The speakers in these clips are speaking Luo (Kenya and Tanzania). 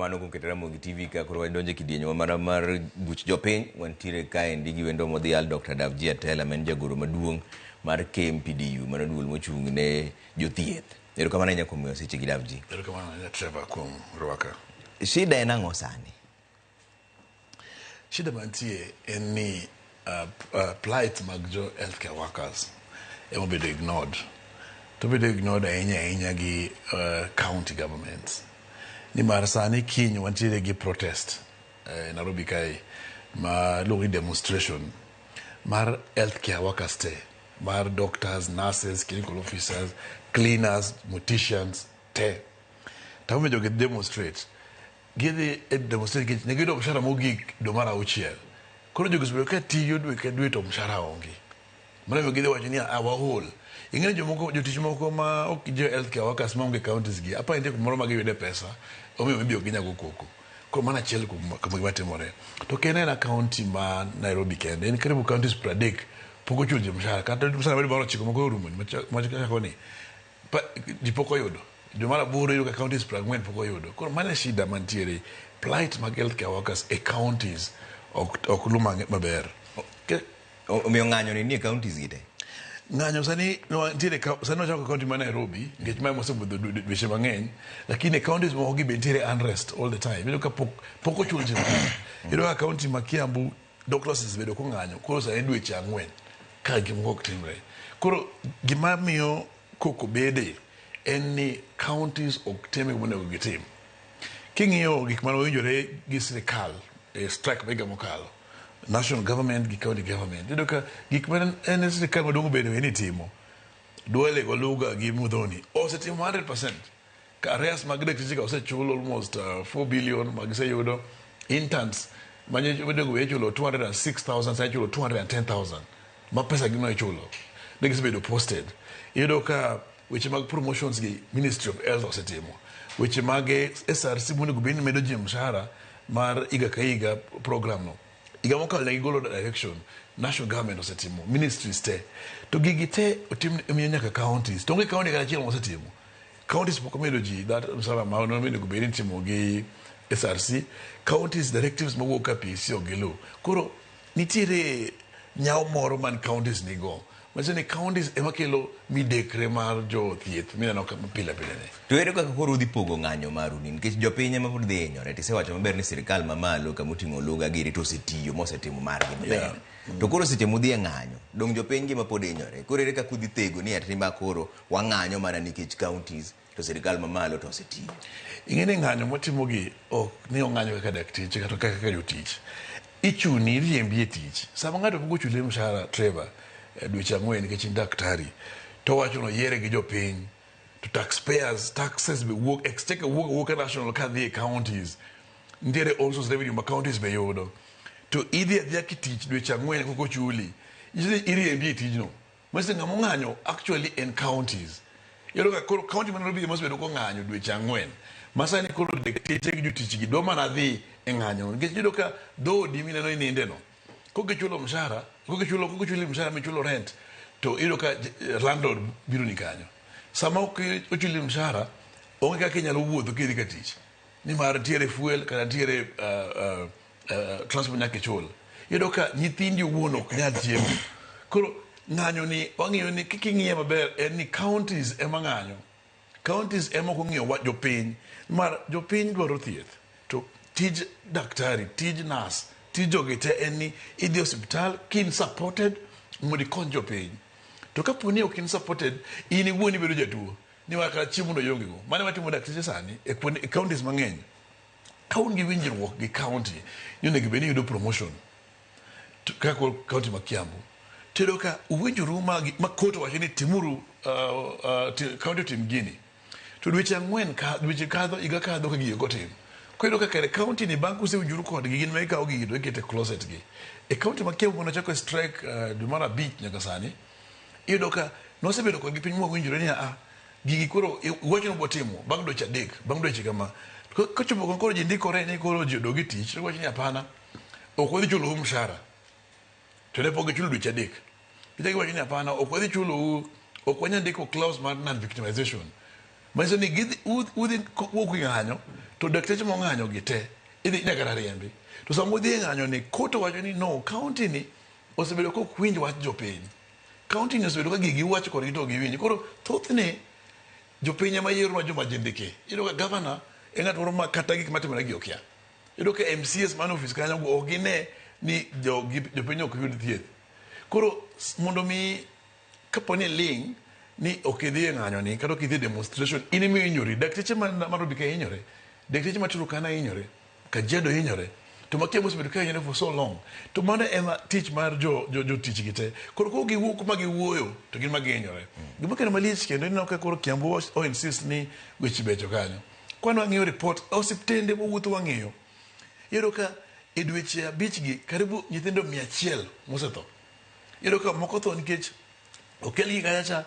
Erokamano kuom keto Ramogi TV ka koro wadonjo e kidieny mar buch jopiny. Wantiere kaendi gi wendo modhial Dr. Davji Atela ma en jagoro maduong' mar KMPDU, mano duol mochung' ne jothieth. Erokamano ahinya kuom miyowa seche gi Davji. Erokamano ahinya Trevor kuom rwaka. Shida en ang'o sani? Shida mantie en ni plight mag jo healthcare workers ema obedo ignored. To obedo ignored ahinya ahinya gi county governments. Nimar sani kiny wantiere gi protest e Nairobi kae ma iluongo ni demonstration mar healthcare workers te, mar doctors, nurses, clinical officers, cleaners, morticians te. To ang'o momiyo jogi demonstrate? Gidhi e demonstrate nikech ne giyudo mshahara mogik dwe mar auchiel. Koro jogi osebedo ka tiyo dwe ka dwe to mshahara onge. Mano emomiyo gidhi wacho ni ah waol. Ing'e ni jomoko jotich moko ma ok jo healthcare workers maonge counties gi apani nitie kumoro ma giyude pesa omiyo maybe ok ginyal go koko. Koro mano achiel kuom gima timore. To ok en aena county ma Nairobi kende, en karibu counties 30 pok ochulo ji mshahara kata mshahara mar dwe mar ochiko ma koro orumo ni machako ni ji pok oyudo. Dwe mar aboro iyudo ka counties 40 pok oyudo. Koro mano e shida mantiere. Plight mag healthcare workers e counties ok lu maber. Omiyo ng'anyo ni nie counties gi te? Ng'anyo sani nitiere sani wachako county ma Nairobi nikech ma emosebudho dweche mang'eny lakini e counties moko gi be nitiere unrest all the time. Iyudo ka pok ochul ji mshahara. Iyudo ka county ma Kiambu doctors osebedo kong'anyo koro sani dweche ang'wen ka gik moko ok timre. Koro gima miyo koko bede en ni counties ok tim gima onego gitim. King'iyo gik mane owinjore gi sirikal e strike ma higa mokalo, national government gi county government, iyudo ka gik mane en sirikal maduong' bende ni timo, Duale gi Oluga gi Muthoni osetimo 100%. Arrears mag dakteche ka osechul almost 4 billion ma giseyudo. Interns mane onego bed ichulo 206,000 sani ichulo 210,000 ma pesa gi no ichulo. Ne gisebedo posted. Iyudo ka weche mag promotions gi Ministry of Health osetimo. Weche mag SRC monego bed ni medo ji mshahara mar higa ka higa program no. Higa mokalo ne gigolo direction, national government osetimo, ministries te. To gigi te otim imiyo nyaka counties. To onge county kata achiel mosetimo. Counties pok omedo ji that mshahara ma onego bed ni itimo gi SRC. Counties directives mawuok ka PSC ok giluw. Koro nitiere nyawo moro man counties nigo. Manyiso ni counties ema kelo midekre mar jothieth mineno ka pile pile ni. To ere kaka koro udhi pogo ng'anyo maru ni? Nikech jopiny ema pod dhi hinyore. Tisewacho maber ni sirikal mamalo kama oting'o Oluga giri to osetiyo mosetimo margi maber. To koro seche mudhi e ng'anyo, dong' jopiny gi ma pod hinyore. Koro ere kaka udhi thego ni ati ma koro wang'anyo mana nikech counties to sirikal mamalo to osetiyo. Ing'e ni ng'anyo mwatimo gi ok ni ong'anyo kaka dakteche kata kaka jotich. Ichuni iriembi e tich. Sama ng'ato pok ochuli mshahara Trevor, dweche ang'wen nikech in daktari, to owacho ni oyiere gi jopiny, to taxpayers, taxes be wuok, exchequer wuok awuoka national kadhi e counties. Nitiere also revenue ma counties be yudo. To idhi adhiya kitich dweche ang'wen pok ochuli. Nyiso ni iriembi e tijno. Manyiso ni ng'ama ong'anyo actually en counties. Iyudo ka koro county ma Nairobi ema osebedo kong'anyo dweche ang'wen. Ma sani koro dakteche gi jotich gi dwa mana dhi e ng'anyo. Nikech iyudo ka dhoodi mineno ininde no, kokichulo mshahara, kokichulo kokichuli mshahara michulo rent, to iyudo ka landlord biro ni kanyo. Sama ok ochuli mshahara, onge kaka inyalo wuotho kidhi ka tich. Nimar nitiere fuel kata nitiere transport nyaka ichul. Iyudo ka nyithindi owuon ok nyal chiemo. Koro ng'anyo ni wang'iyo ni king'iye maber en ni counties ema ng'anyo. Counties ema ok ong'iyo wach jopiny. Nimar jopiny dwaro thieth. To tij daktari, tij nurse, tij jogi te en ni idhi e osiptal ka in supported mondo ikony jopiny. To kapo ni ok in supported, in iwuon ibedo jatuo. Nimar kata chiemo no ionge go. Mano ema timo dakteche sani e kuonde e counties mang'eny. Ka un gi winjruok gi county ni onego bed ni iyudo promotion to kaka koro county ma Kiambu to iyudo ka uwinjoru ma, ma court owacho ni timuru county otim gini to dweche ang'wen ka dweche kadho higa kadho ka gigi ok otim. Koro iyudo ka kare county ni bang' kusewinjoru kodgi gin ma gikawo gigi to giketo e closet gi. E county ma Kiambu mane ochako strike dwe mar abich nyaka sani iyudo ka nosebedo kodgi piny mwawinjore ni a gigi koro iwacho ni ubotimo bang' dweche adek bang' dweche kama kochopo kama koro ji ndikore ni koro ji odog e tich to giwacho ni hapana ok wadhi chulou mshahara to ne pok gichulo dweche adek gichako giwacho ni hapana ok wadhi chulou ok wanyal ndiko clause mar non victimization manyiso ni gidhi udhi wuok e ng'anyo To dakteche mong'anyo gi te idhi nyaka kata riembi. To sama udhi e ng'anyo ni court owacho ni no, county ni osebedo kok winj wach jopiny. County ni osebedo ka gigi uwacho kodgi to ok giwinj. Koro thothne jopiny ema yieronwa joma jendeke. Iyudo ka governor e ng'at moro ma kata gik matimore gi okia. Iyudo ka MCAs man e ofis kanyo go ok gine ni jopiny ok yud thieth. Koro mondo mi kapo ni ling ni ok idhi e ng'anyo ni kata ok idhi e demonstration in ema ihinyori. Dakteche ma Nairobi ka hinyore, dakteche ma Turkana hinyore, Kajiado hinyore. To ma Kiambu osebedo ka hinyore for so long. To mano ema tich mar jotich gi te. Koro kok giwuok kuma giwuoyo to gin ma gihinyore. Gima kelo malich kendo ineno ka koro Kiambu o insist ni weche becho kanyo. Kwan wang'iyo report osiptende mowuotho wang'iyo. Iyudo ka e dweche abich gi karibu nyithindo 100 mosetho. Iyudo ka moko tho nikech okelgi kacha cha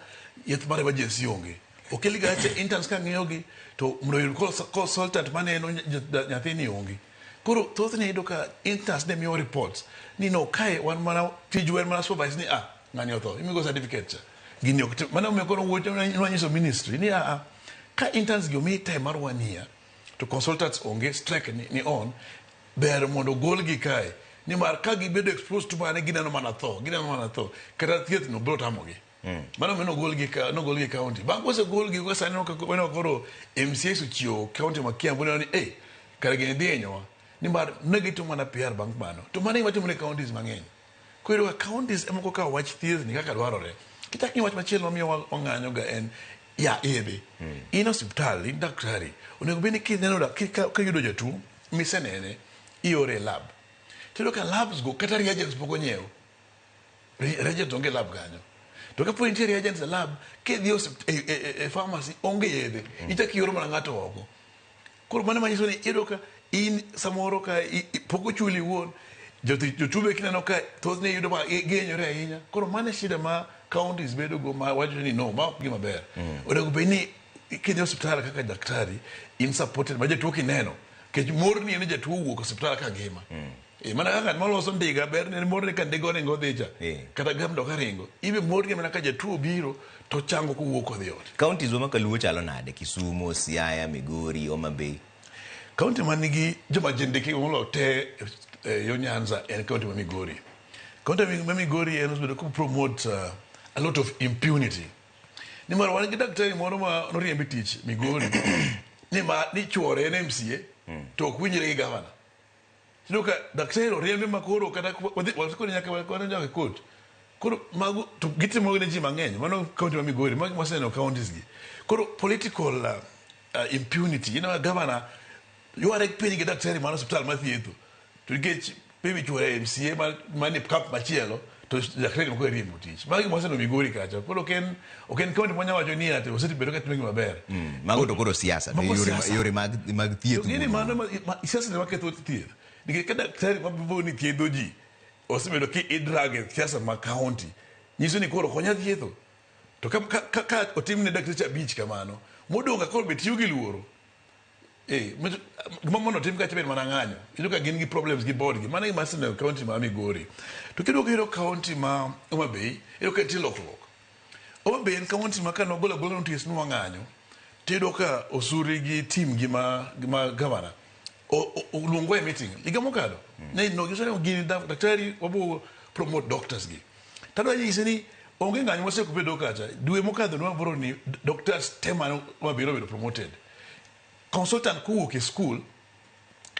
yath mar emergency onge. Okelgi kacha cha interns ka ng'iyo gi to mondo oyud consultant maneno nyathini onge. Koro thothne iyudo ka interns ne miyo reports ni no kae wan mana tijwa en mana supervise ni ah ng'ani otho imigo certificate cha. Gini ok tim. Mano omiyo koro wuocho nwanyiso ministry ni ah ka interns gi omi time mar 1 year to consultants onge strike ni on ber mondo golgi kae nimar ka gibedo exposed to mane gineno mana tho gineno mana tho kata thieth no biro tamogi. Mano omiyo nogolgi ka nogolgi e county. Bang' kosegolgi ka sani waneno koro MCAs ochiewo county ma Kiambu neno ni eh kare gini dhi hinyowa nimar ne gitimo mana PR bang' mano. To mano e gima timore e counties mang'eny. Koro iyudo ka counties ema ok okawo wach thieth ni kaka dwarore. Kichak ing'iyo wach machielo mamiyo wang'anyo ga en ya yedhe. In osiptal, in daktari, onego bed ni kineno kiyudo jatuo misenene, iore e lab. Tiyudo ka labs go kata reagents pok onyiew. Reagents onge e lab kanyo. To kapo nitie reagents e lab, kidhi e pharmacy onge yedhe. Ichak ioro mana ng'ato oko. Koro mano manyiso ni iyudo ka in samoro ka pok ochuli iwuon, jotuo be kineno ka thothne iyudo ma gihinyore ahinya. Koro mano e shida ma counties bedo go ma wacho ni no, ma ok gima ber. Onego bed ni kidhi e osiptal kaka daktari, in supported ma jatuo kineno, nikech morni en ni jatuo owuok e osiptal ka ngima. Mana kaka ng'at maloso ndiga ber ne morni ka ndiga oringo odhi cha. Kata gamdo ka ringo. Ibe morni mana ka jatuo obiro to chango kowuok odhi ot. Counties wa makaluo chalo nade? Kisumu, Siaya, Migori, Homa Bay. County man nigi joma jendeke moloyo te yo Nyanza en county ma Migori. County ma Migori en osebedo ka promote a lot of impunity. Nimar wan gi daktari moro ma noriemb e tich Migori ni ma ni chuore en MCA to ok winjre gi gavana. Iyudo ka daktari oriembe ma koro kata wadhi kode nyaka nyaka e court. Koro mago to gitimo ne ji mang'eny. Mano county ma Migori, mago waseneno counties gi. Koro political impunity, ineno governor yware piny gi daktari mar osiptal mathietho. To nikech maybe chuore MCA manie camp machielo to daktari moko riembo tich. Mago gima waseneno Migori kacha. Koro ok en county mwanya wacho ni ati osebedo ka timo gima ber. Mago to koro siasa, to yore mag thieth. To gini mano siasa ema ketho thieth. Nikech ka daktari ma ni thiedho ji osebedo ki idrag e siasa ma county, nyiso ni koro ok onyal thietho. To ka otim ne dakteche abich kamano, modong' ka koro be tiyo gi luoro. Gima mondo otim kacha bed mana ng'anyo. Iyudo ka gin gi problems gi board gi. Mano e gima aseneno e county ma Migori. To kiduogo iyudo county ma Homa Bay, iyudo ka nitie lokruok. Homa Bay en county ma kane wagolo agola notice ni wang'anyo, tiyudo ka Osuri gi team gi ma governor oluongwa e meeting. Higa mokalo, ne no giwacho ni gini daktari wabo promote doctors gi. Tadwa nyisi ni onge ng'anyo mosebedo kacha. Dwe mokadho ne waboro ni doctors te man Homa Bay nobedo promoted. Consultant kowuok e school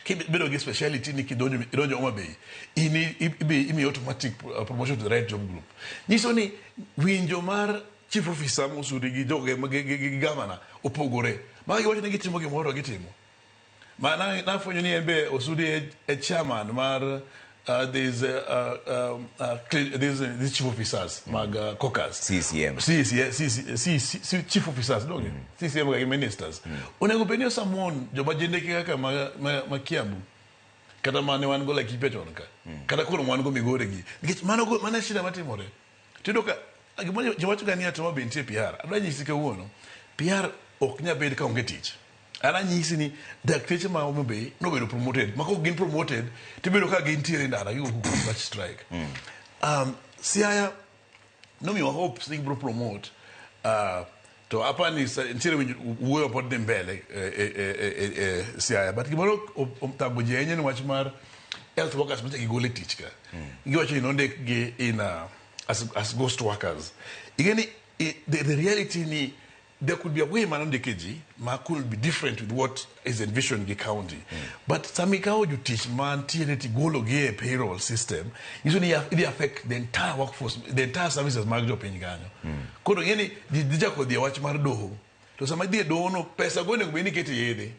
kibedo gi speciality ni kidonjo idonjo Homa Bay in imiyo automatic promotion to the right job group. Nyiso ni winjo mar chief officer mosuri gi joge gi governor opogore. Magi giwacho ni gitimo gimoro to gitimo. Ma nafwenyo ni en be Osuri e chairman mar these chief officers mag caucus. CCM. C, C, C, C, C, C, chief officers donge? CCM ga gi ministers. Onego bed ni osamon joma jendeke kaka ma Kiambu kata mane wan go Laikipia chon ka. Kata koro wan go Migori gi. Nikech mano go mano e shida matimore. Tiyudo ka gima jowacho ga ni ati Homa Bay nitie PR. Adwa nyisi kawuono PR ok nyal bet ka onge tich. An anyisi ni dakteche ma Homa Bay nobedo promoted. Ma kok gin promoted tibedo ka gintiere ndara gigo wach strike. Siaya nomiwa hopes ni gibiro promote To apani nitiere wuoyo pod dhi mbele e Siaya. But gimoro othago ji ahinya ni wach mar health workers macha gigol e tich ka. Giwacho ni nondikgi in as ghost workers. Ing'e ni the reality ni there could be a way manondike ji ma could be different with what is envisioned gi county. But sama ikawo jotich mantiere tigolo gi e payroll system, nyiso ni idhi affect the entire workforce, the entire services mag jopiny kanyo. Koro ing'e ni ji dhi chako dhi e wach mar doho. To sama idhi e doho no, pesa go onego bed ni ikete yedhe.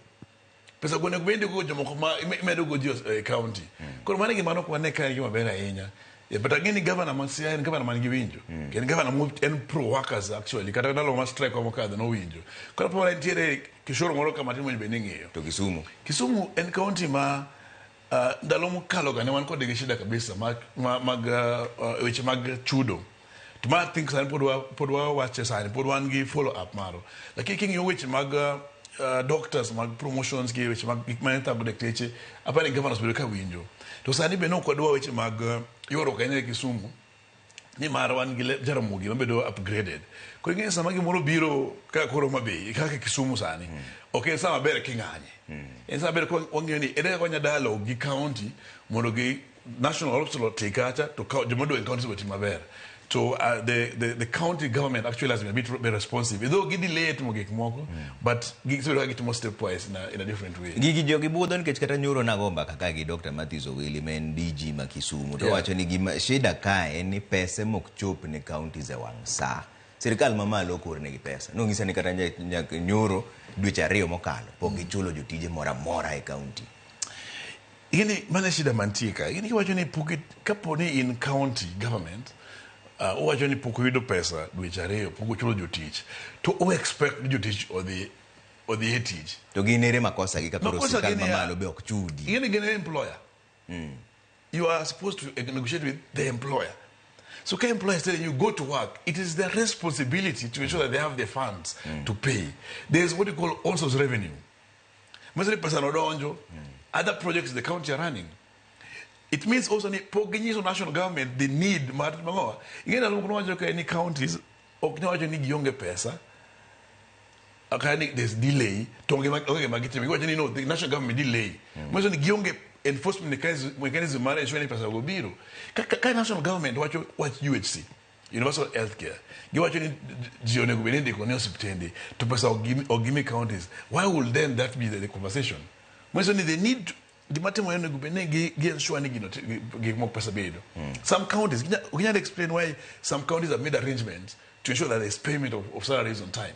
Pesa go onego bed ni indiko jomoko ma imedo go ji e county. Koro mano e gima nok wane ka en gima ber ahinya. Yeah, but ang'e ni governor ma Siaya en governor man gi winjo. En governor mo en pro workers actually. Kata ndalo ma strike wa mokadho nowinjo. Koro aparo nitiere kishoro moro kama tin monego bed ni ing'iyo. To Kisumu. Kisumu en county ma ndalo mokalo ga ne wan kode gi shida kabisa mag weche mag chudo. To ma I think sani pod wa wache sani pod wan gi follow up maro. Lakini king'iyo weche mag doctors mag promotions gi weche mag gik mane thago dakteche, apani governor osebedo ka winjo. To sani be nok wadwa weche mag ywaruok ahinya e Kisumu nimar wan gi Jaramogi mabedo upgraded. Koro ing'e sama gimoro biro kaka koro Homa Bay, kaka Kisumu sani, ok en sama ber king'anye. En sama ber ka wang'iyo ni ere kaka wanya dialogue gi county mondo gi national hospital oti kacha to joma odong' e counties oti maber. To the county government actually has been a bit responsive. Though gi delay timo gik moko, but gisebedo ka gitimo stepwise in a different way. Gigi jogi budho nikech kata nyoro nago mbaka ka gi Dr. Matthews Owili ma en DG ma Kisumu to wacho ni gima shida kae en ni pese mok chop ne counties e wang' saa. Sirikal mamalo ok ornegi pesa. Nong'isa ni kata nyoro dweche 2 mokalo pok gichulo jotije moro amora e county. Ing'eni mano e shida mantie ka. Ing'eni kiwacho ni pok kapo ni in county government, uwacho ni pok uyudo pesa dweche 2, pok uchulo jotich, to u expect ni jotich odhi e tich. To gin ere makosa gi ka koro Makosa sirikal gin ya- mamalo be ok chudi. Ing'eni gin employer. You are supposed to negotiate with the employer. So ka employer is telling you go to work, it is their responsibility to ensure that they have the funds to pay. There is what you call also revenue. Manyiso ni pesa no donjo, other projects the county are running. It means also ni pok ginyiso national government the need mar mang'owa. Ing'e ndalo moko nowacho ka ni counties ok nyawacho ni gionge pesa, kata ni there's delay, to onge gima gitimo. Giwacho ni no, the national government delay. Manyiso ni gionge enforcement mechanism mar ensure ni pesa go biro. Ka national government wacho wach UHC, Universal Healthcare, giwacho ni ji onego bed ni indiko ne osiptende, to pesa ok gimi counties. Why would then that be the conversation? Manyiso ni they need gima timore onego bed ni gi ensure ni gino gik moko pesa bedo. Some counties, we can explain why some counties have made arrangements to ensure that there's payment of salaries on time.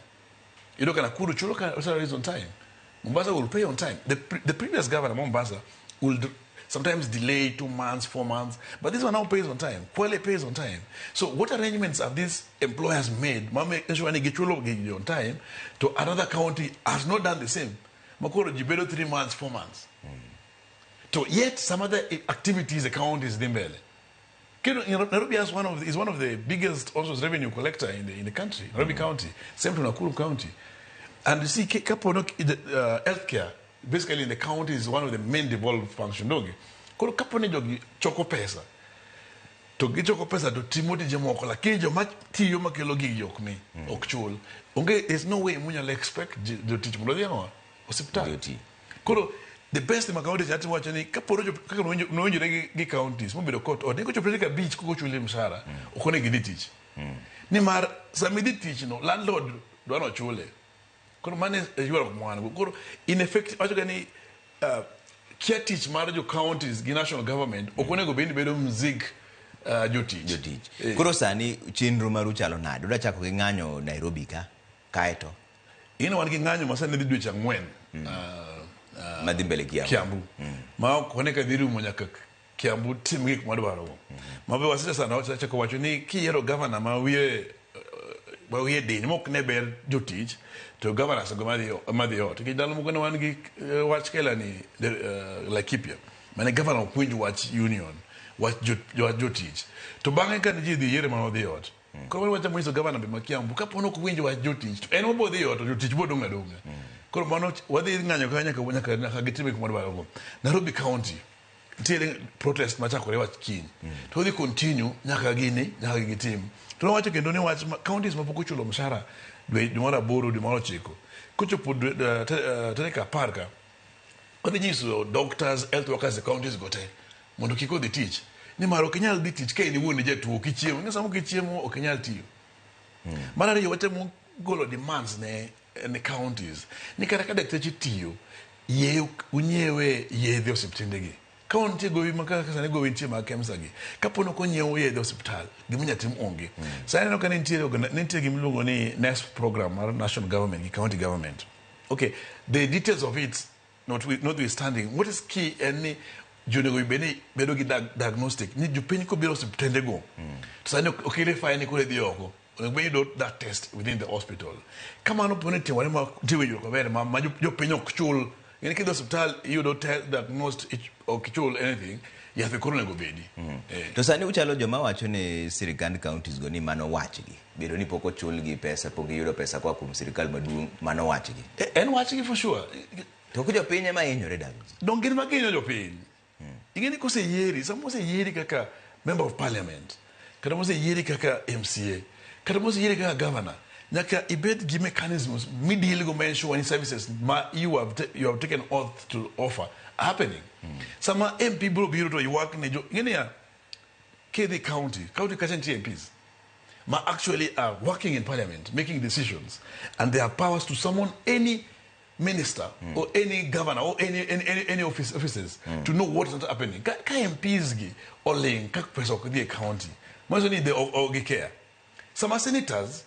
You look at Nakuru, chulo salaries on time. Mombasa will pay on time. The previous governor, Mombasa, will sometimes delay 2 months, 4 months, but this one now pays on time. Kwale pays on time. So what arrangements have these employers made? Mame ensure ni gichulo gigi on time to another county has not done the same. Makoro jibedo 3 months, 4 months. So yet some other activities the county is mbele. Keno, Nairobi has one of the, is one of the biggest also revenue collector in the country, Nairobi County, same to Nakuru County. And you see, kapo no, the healthcare, basically in the county is one of the main devolved function. Dogi. Koro kapo ni jogi choko pesa. To gichoko pesa to timo tije moko, lakini joma tiyo makelo gigi ok mi, ok chul. Onge, there's no way munyalo expect jotich mondo odhi ang'o? Osiptal. Joti. Koro, the best thing ma counties atimo wacho ni kaporo jo, kaka nowinjore gi counties mobedo court order, ni kochopo tarik 5 kok ochuli mshahara, ok onego idhi tich. Nimar sama idhi tich no, landlord dwa nochule. Koro mano e ywaruok ma wan go. Koro in effect wacho ga ni kia tich mar jo counties gi national government ok onego bed ni bedo mzig jotich. Jotich. Koro sani chenro maru chalo nade? Udwa chako gi ng'anyo Nairobi ka, kaeto? In wan gi ng'anyo ma sani dhi dweche 4. Madhi mbele Kiambu. Kiambu. Ma ok one ka dhi rumo nyaka Kiambu tim gik madwarogo. Ma be wasecha sana wachako wacho ni kiyiero governor ma wiye diny mok ne ber jotich to governors go madhi ot. Nikech ndalo moko ne wan gi wach kela ni Laikipia. Mane governor ok winj wach union, wach jotich. To bang'e kane ji dhi yiere mane odhi ot. Koro mano wacho nyiso governor be ma Kiambu kapo ni ok winj wach jotich to en obo dhi ot to jotich bo dong' adong'a. Koro mano wadhi ng'anyo ka nyaka gitim gik madwarogo. Nairobi County nitiere protest machakore wach kiny. To odhi continue nyaka gini, nyaka gitim. To nowacho kendo ni wach counties mapok ochulo mshahara Dwe dwe mar aboro, dwe mar ochiko. Kochopo dwe tarik apar ka, wadhi nyiso doctors, health workers e counties go te mondo kik odhi tich. Nimar ok inyal dhi tich ka in iwuon ijatuo, ok ichiemo. Ing'e sama ok ichiemo ok inyal tiyo. Mar ariyo watemo golo demands ne counties ni kata ka dakteche tiyo, yie unyiewe yedhe osiptende gi. Ka nitie gowi ma kaka sani gowi nitie mag KEMSA gi, kapo ni ok onyiew yedhe e osiptal, gima inyalo tim onge. Sani aneno ka nitie gima iluongo ni NESP program mar national government gi county government. Okay, the details of it notwithstanding, what is key en ni ji onego bed ni bedo gi diagnostic ni jopiny kobiro osiptende go to sani ok irify ni koro idhi oko onego bed ni iyudo that test within the hospital. Kamano po ni timore ma nitie winjruok maber ma jopiny ok chul ing'e kidhi osiptal iyudo diagnosed ok ichul anything yath be koro onego bedi. To sani uchalo joma wacho ni sirikand counties go ni mano wachgi. Bedo ni pok ochulgi pesa, pok giyudo pesa koa kuom sirikal maduong', mano wachgi. En wachgi for sure. To ok jopiny ema hinyore David. Donge gin ma gihinyo jopiny. Ing'e ni koseyieri, sama oseyieri kaka member of parliament, kata moseyieri kaka MCA, kata moseyieri kaka governor, nyaka ibed gi mechanisms mideal go ma ensure ni services ma you have taken oath to offer are happening. Sama MP biro biro to ywak ne jo, ing'e niya, kidhi county, county kacha nitie MPs ma actually are working in parliament, making decisions, and they have powers to summon any minister or any governor or any offices to know what is not happening. Ka MPs gi oling ka pesa ok dhi e county, manyiso ni they ok gi care. Sama senators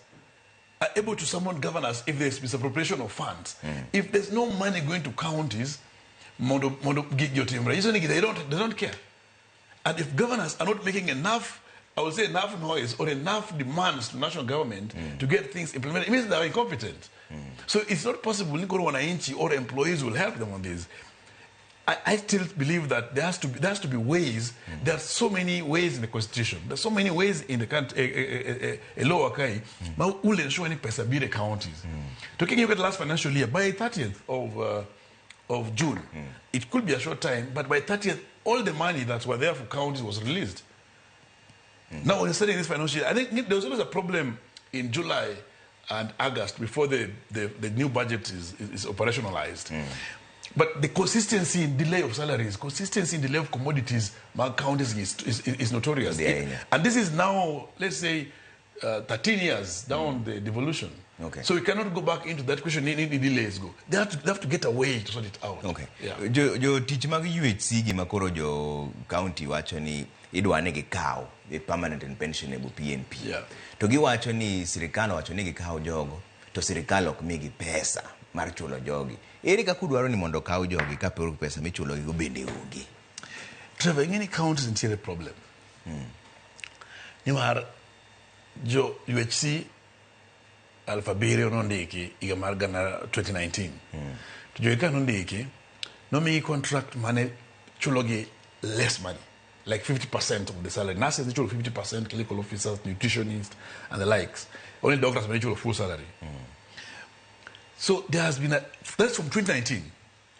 are able to summon governors if there's misappropriation of funds. If there's no money going to counties, mondo gigi otimre, nyiso ni they don't care. And if governors are not making enough, I would say enough noise or enough demands to national government to get things implemented, it means they are incompetent. So it's not possible ni koro wananchi or employees will help them on this. I still believe that there has to be ways. There are so many ways in the constitution. There are so many ways in the country. A law okay, ma will ensure any pesa be the counties. Talking about last financial year, by 30th of June, it could be a short time, but by 30th, all the money that were there for counties was released. Now, when you're studying this financial year, I think there was always a problem in July and August before the new budget is operationalized. But the consistency in delay of salaries, consistency in delay of commodities, my counties is notorious. And this is now, let's say, 13 years down the devolution. So we cannot go back into that question, any delays go. They have to get a way to sort it out. Jo tich mag UHC gi makoro jo county wacho ni idwa ni gikaw e permanent and pensionable PNP. To giwacho ni sirikal owacho ni gikaw jogo, to sirikal ok migi pesa mar chulo jogi. Ere kaka udwaro ni mondo okaw jogi ka pok pesa michulo gigo bende onge? Trevor, ing'e ni counties nitiere problem. Nimar jo UHC 7,000 nondiki higa mar gana 2019. To jogi ka nondiki, nomigi contract mane chulogi less money, like 50% of the salary. Nurses they chulo 50%, clinical officers, nutritionists, and the likes. Only doctors may chulo full salary. So there has been a, that's from 2019.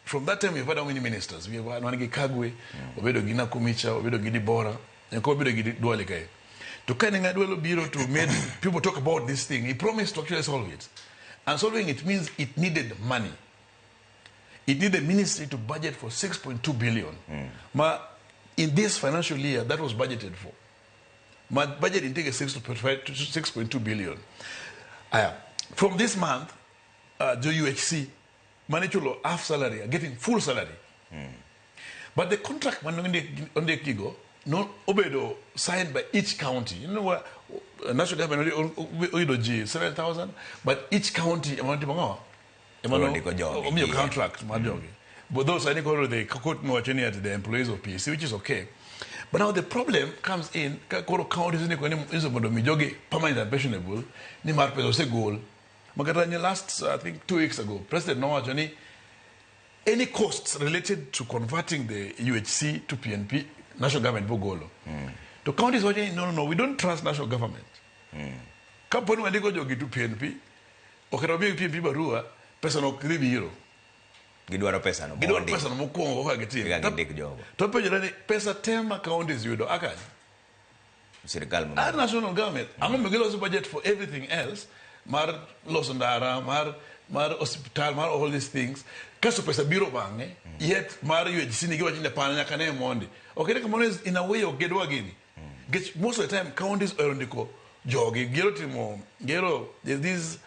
From that time we've had how many ministers? We have had Wangi Kagwe, Obedo gi Nakhumicha, Obedo gi Deborah, and Obedo gi Duale kae. To kane Duale biro to made people talk about this thing, he promised to actually solve it. And solving it means it needed money. It needed the ministry to budget for 6.2 billion. Ma, in this financial year, that was budgeted for. Ma budget intake is 6.2 billion. From this month, the UHC, manichulo half salary, are getting full salary. But the contract onde no obedo signed by each county. You know what? National government oyudo ji 7,000, but each county emano omiyo contract mar jogi. But those I think the court no at the employees of PSC, which is okay. But now the problem comes in koro counties ni kwani izo mondo mi jogi permanent and pensionable ni mar pesa osegol. Makata last, I think 2 weeks ago, President nowacho ni any costs related to converting the UHC to PNP, national government bogolo. To counties wacho ni no, no, no, we don't trust national government. Kapo ni wandiko jogi to PNP, okero miyo PNP barua, pesa no ok dhi biro. Gidwaro pesa no Gidwaro mondi. pesa no mokwongo kaka gitim. Kaka gindik jogo. To penjore ni pesa te ma counties yudo akanye? Sirikal ma national government. Ang'o momiyo giloso budget for everything else? mar loso ndara, mar osiptal, mar all these things. Kasto pesa biro bang'e, yet mar UHC ni giwacho ni hapana nyaka ne mondi. Ok ine kamano in a way ok gidwa gini. Nikech most of the time counties ohero ndiko jogi, gihero timo, gihero there's this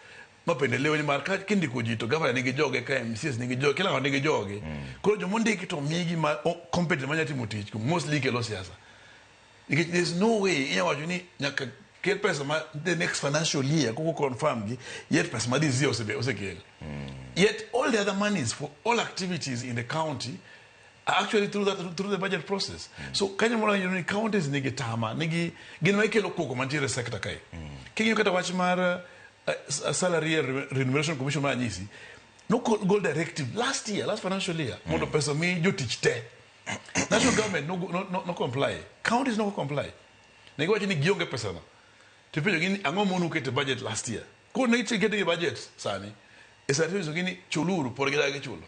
mapendeleo ni mar ka kindiko ji to governor nigi joge ka MCAs nigi joge, kila ng'ato nigi joge. Koro jomondiki to omigi ma competent manya timo tich, mostly kelo siasa. Nikech there's no way inya wacho ni nyaka kel pesa ma the next financial year koko confirm gi, yet pesa ma this year osekel. Yet all the other monies for all activities in the county are actually through the budget process. So kanyo moro ni counties nigi tama, nigi gin ma ikelo koko mantiere e sector kae. King'iyo kata wach mar salary and remuneration commission ma anyisi, no gol directive last year, last financial year, mondo pesa mi jotich te. National government no comply. Counties no comply. Ne giwacho ni gionge pesa no. To ipenjo gi ni ang'o mono keto budget last year? Koro ne giketo gi budget sani. E sani to gi ni chuluru pod gidagi chulo.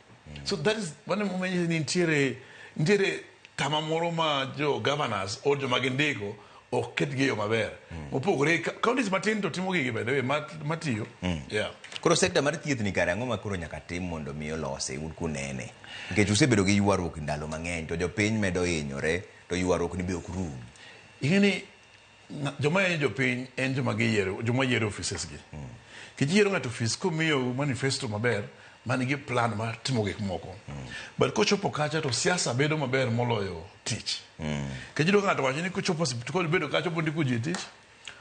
So that is mano momiyo ni nitiere tama moro ma jo governors or joma gindiko ok ket gi e yo maber. Mopogore counties matin to timo gigi by the way matiyo. Yeah. Koro sector mar thieth ni kare ang'o ma koro nyaka tim mondo mi olose un kunene? Nikech usebedo gi ywaruok ndalo mang'eny to jopiny medo hinyore to ywaruok ni be ok rum. Ing'e ni joma hinyo jopiny en joma giyiero, joma yiero offices gi. Nikech iyiero ng'ato office komiyo manifesto maber man gi plan mar timo gik moko. But kochopo kacha to siasa bedo maber moloyo tich. Nikech iyudo ka ng'ato wacho ni kochopo osiptal, kobedo kacha obiro ndiko ji e tich.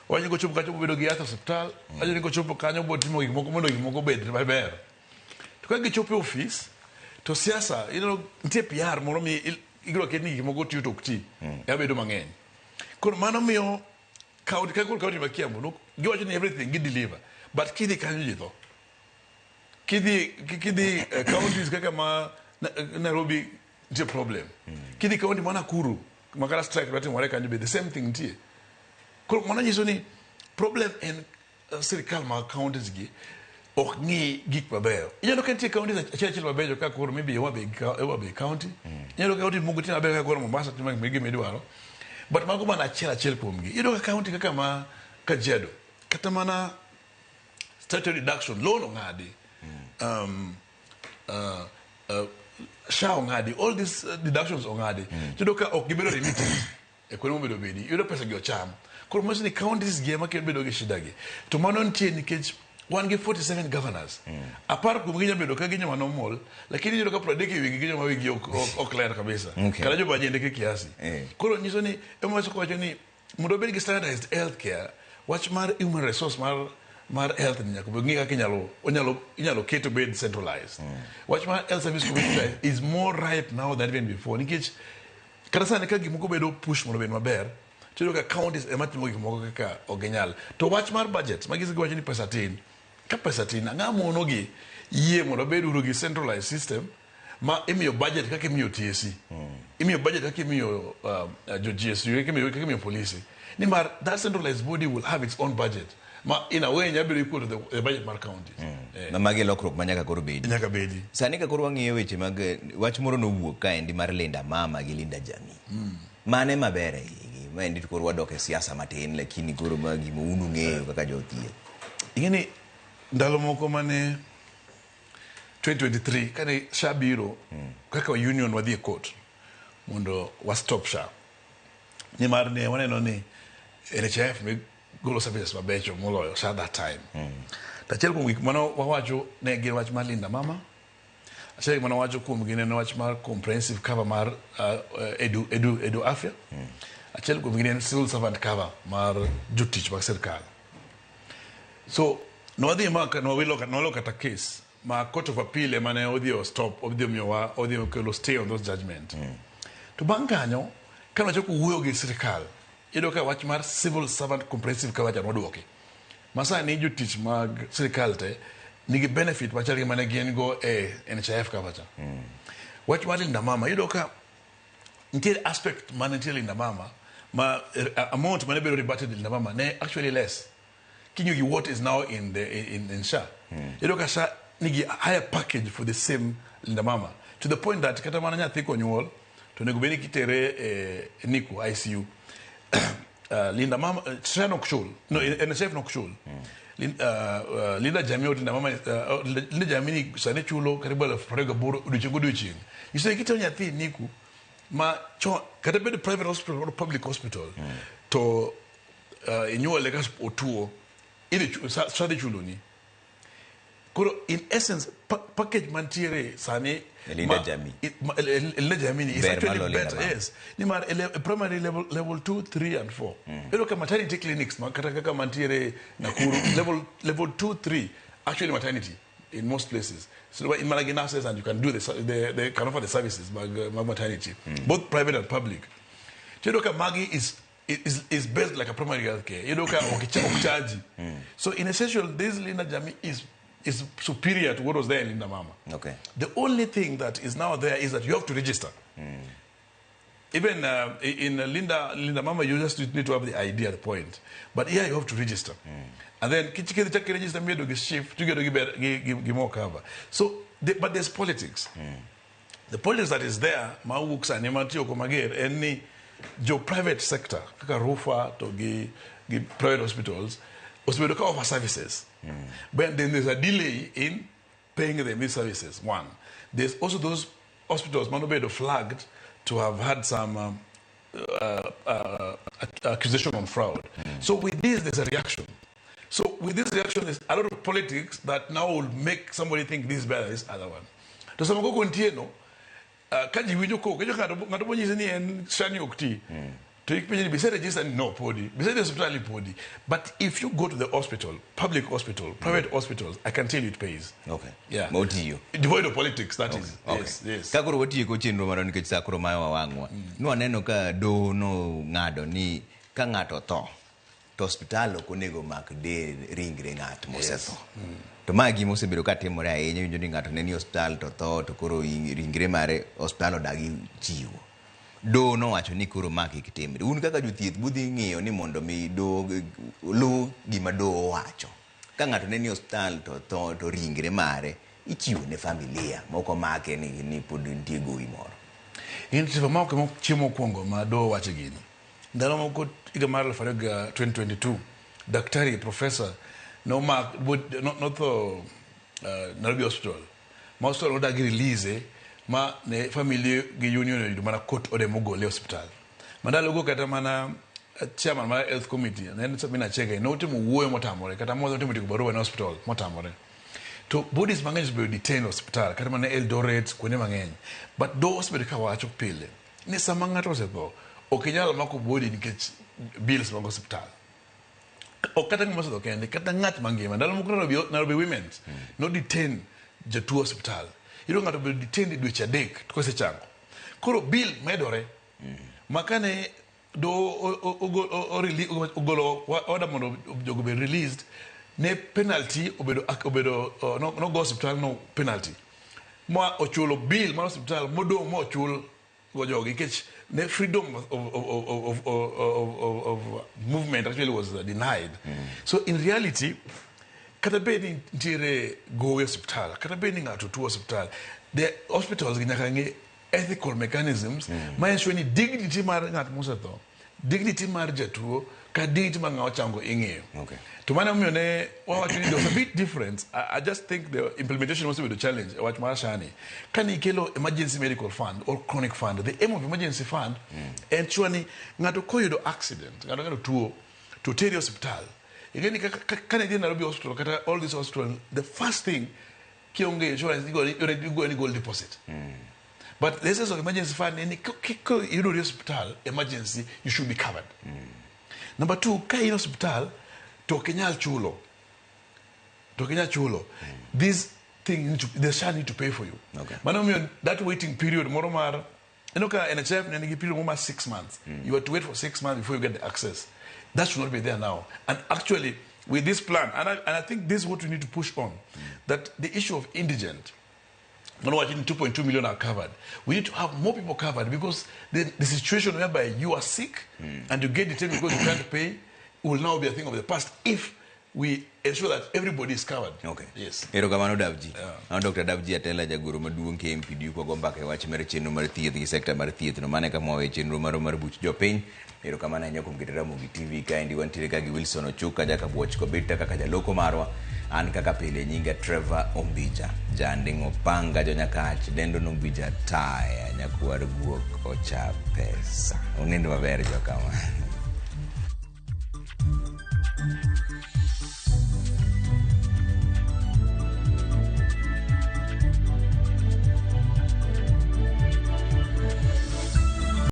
Wacho ni kochopo kacha obiro bedo gi yath e osiptal. Wacho ni kochopo kanyo obiro timo gik moko mondo gik moko obed maber. To ka gichopo e office to siasa, nitie PR moro mi ibiro ket ni gik moko tiyo to ok ti. Ema bedo mang'eny. Koro mano miyo county, ka koro county ma Kiambu, no, giwacho ni everything gi deliver. But kidhi kanyo ji tho. Kidhi counties kaka ma Nairobi nitie problem. Kidhi county ma Nakuru, ma kata strike matimore kanyo be the same thing nitie. Koro mano nyiso ni problem en sirikal mag counties gi ok ng'i gik mabeyo. Ineno ka nitie counties achiel achiel mabeyo kaka koro maybe Homa Bay county. Ineno ka county moko timo maber kaka koro Mombasa timo gima idwaro. But mago mana achiel achiel kuomgi. Iyudo ka county kaka ma Kajiado, kata mana statutory deduction, loan ong'adi. SHA ong'adi, all these deductions ong'adi. Iyudo ka ok gibedo remitted e kuonde mobedo bedi. Iyudo pesa gi ocham. Koro manyiso ni counties gi ema bedo gi shida gi. To mano nitie nikech wan gi 47 governors. 10 kuomgi nyalo bedo ka gin joma normal, lakini iyudo ka 30 e wigi gin joma wigi ok ler kabisa. Kata joma jendeke kiasi. Koro nyiso ni ema wacho ni mondo wabed gi standardized healthcare, wach mar human resource mar health ni nyaka ng'i kaka inyalo ket obed centralized. Wach mar health service commission is more ripe now than even before. Nikech kata sani ka gik moko bedo push mondo obed maber, tiyudo ka counties ema timo gik moko kaka ok ginyal. To wach mar budget, magi giwacho ni pesa tin. Ka pesa tin, ang'o mono gi yie mondo wabed uru gi centralized system ma imiyo budget kaka imiyo TSC. Imiyo budget kaka imiyo jo GSU, kaka imiyo polisi. Nimar that centralized body will have its own budget. Ma in a way nyalo bedo equal to the budget mar counties. Ma magi lokruok ma nyaka koro bedi. Nyaka bedi. Sani ka koro wang'iyo weche mag wach moro nowuok kaendi mar Linda Mama gi Linda Jamii. Mane maber e igi? Maendi to koro wadok e siasa matin, lakini koro ma gima un ung'eyo kaka jothieth. Ing'e ni ndalo moko mane 2023 kane SHA biro, kaka union wadhi e court mondo wa stop SHA. Nimar ne waneno ni NHIF ne golo services mabecho moloyo SHA that time. To achiel kuom gik mane wawacho ne gin wach mar Linda Mama. Achiel gik mane wawacho kuom gi ne en wach mar comprehensive cover mar edu afya. Achiel kuom gi ne en civil servant cover mar jotich mag sirkal. So nwadhi ma nwawilo kata case ma Court of Appeal ema ne odhi o stop, odhi omiyowa, odhi okelo stay on those judgment. To bang' kanyo, kane wachako wuoyo gi sirkal, iyudo ka wach mar civil servant comprehensive cover cha noduoki. Ma sani jotich mag sirkal te nigi benefit machal gi mane gin go e NHIF cover cha. Wach mar Linda Mama, iyudo ka nitie aspect mane nitie Linda Mama, ma amount mane bedo rebated Linda Mama ne actually less. King'iyo gi what is now in SHA. Iyudo ka SHA nigi higher package for the same Linda Mama. To the point that kata mana nyathi konyuol, to onego bed ni kitere e NICU, ICU. Linda Mama, SHA nok chul. No, NHIF nok chul. Linda Jamii or Linda Mama, Linda Jamii ni sani chulo karibu 28,000 odiochieng' godiochieng'. Nyiso ni kitero nyathi NICU ma chon kata bed private hospital or public hospital to inyuole ka otuo idhi SHA dhi chuloni. Koro in essence package mantiere sani Linda Jamii. Linda Jamii ni is Ber actually malo Linda better, Mama. yes. Nimar primary level, level 2, 3 and 4. Iyudo ka maternity clinics ma kata kaka mantiere Nakuru level 2, 3 actually maternity in most places. So in mana gi nurses and you can do the can offer the services mag, mag maternity, both private and public. Tiyudo ka magi is based like a primary health care. Iyudo ka ok charge. So in essential, this Linda Jamii is superior to what was there in Linda Mama. The only thing that is now there is that you have to register. Even in Linda Mama, you just need to have the ID at the point. But here you have to register. And then kichike chake register miedo gi shift to get gi more cover. But there's politics. The politics that is there, ma wuok sani mantie oko mager, en ni jo private sector, kaka Rufaa to gi private hospitals, osebedo ka offer services. But then there's a delay in paying them these services, one. There's also those hospitals manobedo flagged to have had some accusation on fraud. So with this, there's a reaction. So with this reaction, there's a lot of politics that now will make somebody think this is better than this other one. To sama koko nitie no, ka ji winjo koko, winjo ng'ato bonyisi ni en SHA ni ok ti. To ipenjo ni, bise register ni no podi, bise dhi e osiptal ni podi. But if you go to the hospital, public hospital, private hospitals, I can tell you it pays. Yeah. Ma otiyo. Devoid of politics, that is. Yes. Ka koro watieko chenro marwa nikech sa koro mayowa wang'wa. Nwaneno ka doho nong'ado ni ka ng'ato tho, to osiptal ok onego mak del ringre ng'at mosetho. To ma gima osebedo ka timore ahinya, iwinjo ni ng'ato ne ni osiptal to tho, to koro ringre mare osiptal odagi chiwo. Doho nowacho ni koro ma kik timre. Un kaka jothieth budhi ng'iyo ni mondo mi doho luw gima doho owacho. Ka ng'ato ne ni osiptal to tho, to ringre mare ichiwo ne familia, moko make ni pod nitie gowi moro. In Trevor, ma ok ema chiemo mokwongo ma doho wacho gini. Ndalo moko higa mar aluf ariyo ga 2022, daktari professor nomak, notho Nairobi Hospital. Ma hospital nodagi release ma ne family gi union oyudo mana court order mogole e osiptal. Ma ndalogo kata mana chairman mar health committee, ne en Sabina Chege, notimo wuoyo motamore, kata moro notimo ndiko barua ne hospital motamore. To bodies mang'eny osebedo detained e osiptal, kata mana Eldoret, kuonde mang'eny. But doho osebedo ka wacho pile ni sama ng'ato osetho, ok inyal mako body nikech bills mag osiptal. Ok kata ng'ama osetho kende, kata ng'at mangima. Ndalo moko Nairobi Women's no detain jatuo osiptal. Iyudo ng'ato obedo detained dweche 3 to kosechango. Koro bill medore. Ma kane do ogolo order mondo jogo obed released, ne penalty obedo, obedo, no, no go osiptal no penalty. Ma ochulo bill mar osiptal modong' mochul go jogi nikech ne freedom of movement actually was denied. So in reality, kata bed ni nitiere gowi e osiptal, kata bed ni ng'ato tuo osiptal, the hospitals gi nyaka ng'i ethical mechanisms ma ensure ni dignity mar ng'at mosetho, dignity mar jatuo, ka dignity mar ng'ama ochango ing'iyo. To mano omiyo ne wawacho ni there was a bit difference. I just think the implementation was a bit of a challenge. Wach mar SHA ni. Ka ni ikelo emergency medical fund or chronic fund, the aim of emergency fund en sure ni ng'ato koyudo accident, ng'ato ng'ato tuo, to teri osiptal. Ing'e ni ka ne idhi Nairobi Hospital kata all these hospitals, the first thing kionge insurance igo ni gold deposit. But the essence of emergency fund en ni ka iyudori osiptal emergency, you should be covered. Number two, ka in osiptal to ok inyal chulo. To ok inyal chulo. This thing need to, the SHA need to pay for you. Mano omiyo that waiting period moro mar, ineno ka NHIF ne nigi period moro mar 6 months. You have to wait for 6 months before you get the access. That should not be there now. And actually, with this plan, and I think this is what we need to push on, that the issue of indigent, no, I think 2.2 million are covered. We need to have more people covered because the situation whereby you are sick and you get detained because you can't pay will now be a thing of the past if We ensure that everybody is covered. Okay. Yes. Erokamano Davji. An Dr. Davji Atela jagoro maduong' KMPDU kwago mbaka e wach mar chenro mar thieth gi sekta mar thieth no mane kama wawe chenro marwa mar buch jopiny. Erokamano ahinya kuom keto Ramogi TV kaendi wantiere ka gi Wilson Ochuka Jakabuoch Kobita kaka jaloko marwa. An kaka pile nyinga Trevor Ombija. Janding' Opanga Jonyakach dendo Nombija Taya nyakwar guok ocha pesa. Unind maber jokama.